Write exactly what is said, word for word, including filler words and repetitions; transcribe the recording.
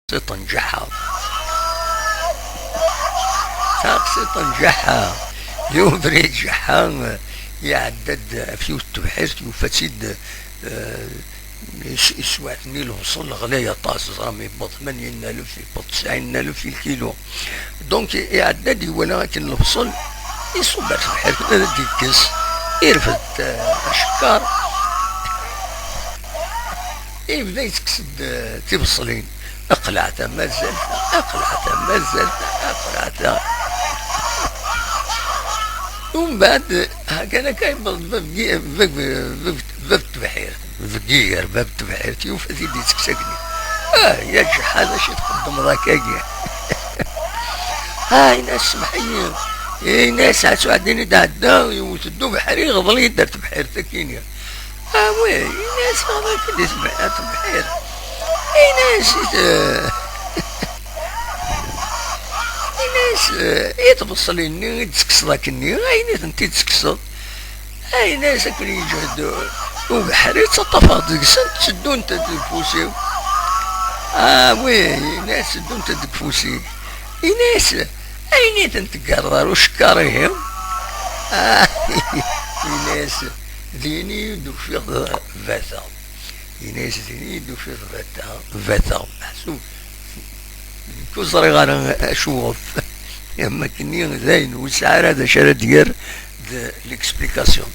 Taqsiṭ n Ǧeḥḥa. Taqsiṭ n Ǧeḥḥa. Di ubrid Ǧeḥḥa, iɛedda-d ɣef yiwet n tebḥirt, yufa-tt-id, eh, is-, iswaɛten i lebṣel ɣlay aṭas, ẓram yewweḍ tmanya alef, yewweḍ tesɛin alef i lkilu. Donc, iɛedda-d iwala akken lebṣel iṣubb ar tebḥirt, ad d-ikkes, irfed, eh, acekkar. Yebda yettekkes-d, eh, tibeṣlin. Aqlaɛ ta mazal ta, aqlaɛ ta mazal ta, aqlaɛ ta. Umbeɛd, hakan akka yewweḍ bab, bab, bab, bab tebḥirt. Deg yiger, bab tebḥirt, yufa-t-id yettekkes akken. Ah, ya Ǧeḥḥa, d acu i txeddmeḍ akkagi? Ah, ini-as, semmeḥ-iyi. Ini-as, Ɛesu Ɛedin i d-ɛedda, yewwet-d ubeḥri, iɣḍel-iyi-d ar tebḥirt, akkin. Ah, wi, ini-as, iɣḍel-ik-id di tebḥirt, tebḥirt. Ini-as, i t-, ini-as, eh, i tbeṣlin-nni i d-tekkseḍ akkenni, ayen i tent-id-tekkseḍ, ayen-as akken yeǧhed ubeḥri, ttaṭṭafeɣ deg-sent, tteddunt deg ufus-iw. Ah, wi, ini-as, tteddunt deg ufus-ik. Ini-as, ayen i tent-teggareḍ ar ucekkar-ihi? Ah, ini-as, din i d-ufiɣ bata. Ini-as, din i d-ufiɣ bata, bata. Meḥsub, nekk ur ẓriɣ ara acu ɣef. Am akkenni, d ayen ur yesɛi ara d acu ara d-yerr d l'explication.